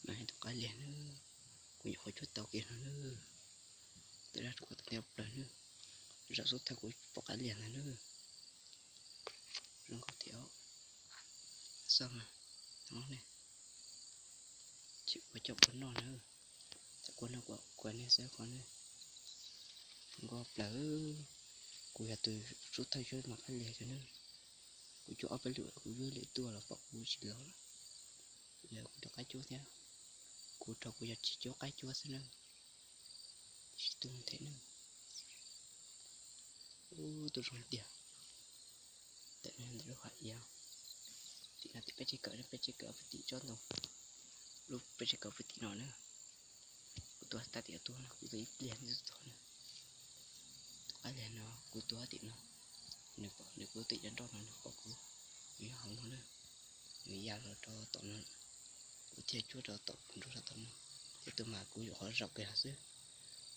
Mas tus qaib liag nawb, kuv nyuam qhuav cuab tau kiag no nawb. Tej dab rau kuv tau thiab plaws nawb. Zaum xub thawj kuv pom qaib liag ntag nawb. Zoo nkauj thiab. Xoj mas, ne, tsis ua coj puas noj nawb. Txawm kua noj kua niag xwb qhov nawb. Zoo nkauj plaws. Kuv yog tus xub thawj cuab mas qaib liag cov nawb. Kuv cuab ob peb lwm kuv yuav lwm tuaj los pom kuv tsis los. Yog kuv rov qab cuab thiab. Kuv rau kuv yog tsis cuab qaib cuab xwb nawb. Tsis tu them nawb. Ub, tuaj zoo tiag. Tam ntawm lub hav iav, tim no tim peb tsev kawm, peb tsev kawm pem tim tsob ntoo, lub peb tsev kawm pem tim no na. Kuv tuaj tag tim tuaj no, kuv tuaj ib pliag nws txog na. Tus qaib liag no kuv tuaj tim no, nws pom, nws kuv tim cov nroj no nws pom kuv, nws nyob hauv no na. Nws ya los rau tom no, kuv thiaj cuab rau tom nroj sab tom no. Thiab tus mas kuv yuav qhov zaum kiag no xwb,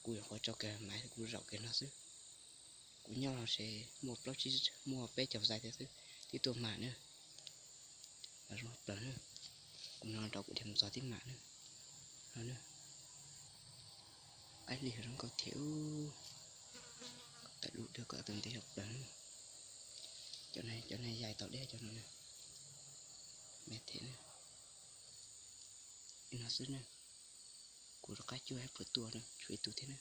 kuv yuav qhov tso kiag mas kuv zaum kiag no xwb. Kuv nyob no ces muaj plaub tsib, muaj peb caug xais thiab xwb, tib tuaj mas na. Los zoo plaws na. Kuv no rau kuv dhia mus txog tib mam na. No na. Qaib liag zoo nkauj thiab. Tawm lub dawb kom tus ntev zoo plaws na. Cov no, cov no yais tau deb cov no na. Me thiab na. Ib no xwb na. Kuv rov qab cuab puas tuaj na, tshuav ib tug thiab na.